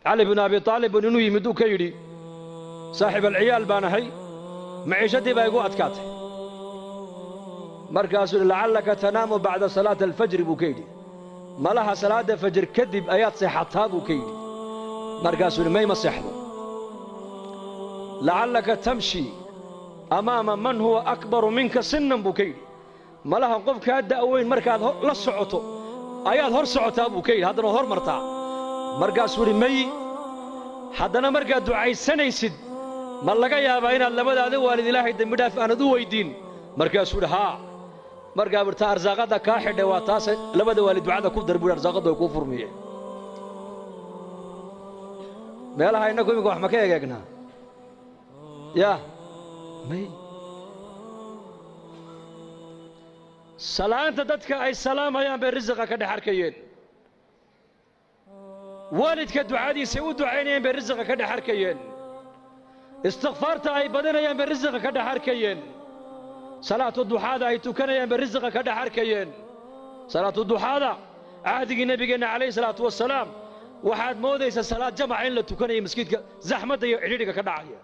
Cali binu Abi Taalib bun inuu yimid uu ka yidhi, saaxiib alciyaal baan ahay, maciishadii baa igu adkaatay. Markaasuu yidhi, lacallaka tanaamu bacda salaati alfajri buu ka yidhi, malaha salaadda fajr kadib ayaad seexataa buu ka yidhi. Markaasuu yidhi, may, ma seexdo. Lacallaka tamshi amaama man huwa akbaru minka sinnan buu ka yidhi, malaha qof kaa da'weyn markaad la socoto ayaad hor socotaa buu ka yidhi, haddana hor martaa. Markaasuu yidhi, may. Haddana markaad ducaysanaysid ma laga yaabaa inaad labadaada waalid Ilaahay dembi dhaaf aanad u weyddiin? Markaasuu yidhi, haa. Markaa burta arsaaqadda kaa xidhay waa taase, labada waalid ducada ku dar buu yidhi, arsaaqadda way kuu furmiyeen. Meelaha innagu iminka wax ma ka egeegnaa? Yaa may salaanta dadka ay salaamayaan bay risiqa ka dhex arkayeen, waalidka ducadiisay u ducaynayeen bay risiqa ka dhex arkayeen, istikfaarta ay badinayaan bay risiqa ka dhex arkayeen, salaatu duxaada ay tukanayaan bay risiqa ka dhex arkayeen. Salaatu duxaada cahdigii nebigeenna calayhi salaatu wasalaam waxaad moodaysaa salaad jamaca in la tukanayo, maskiidka zaxmadda iyo cidhidhiga ka dhacaya.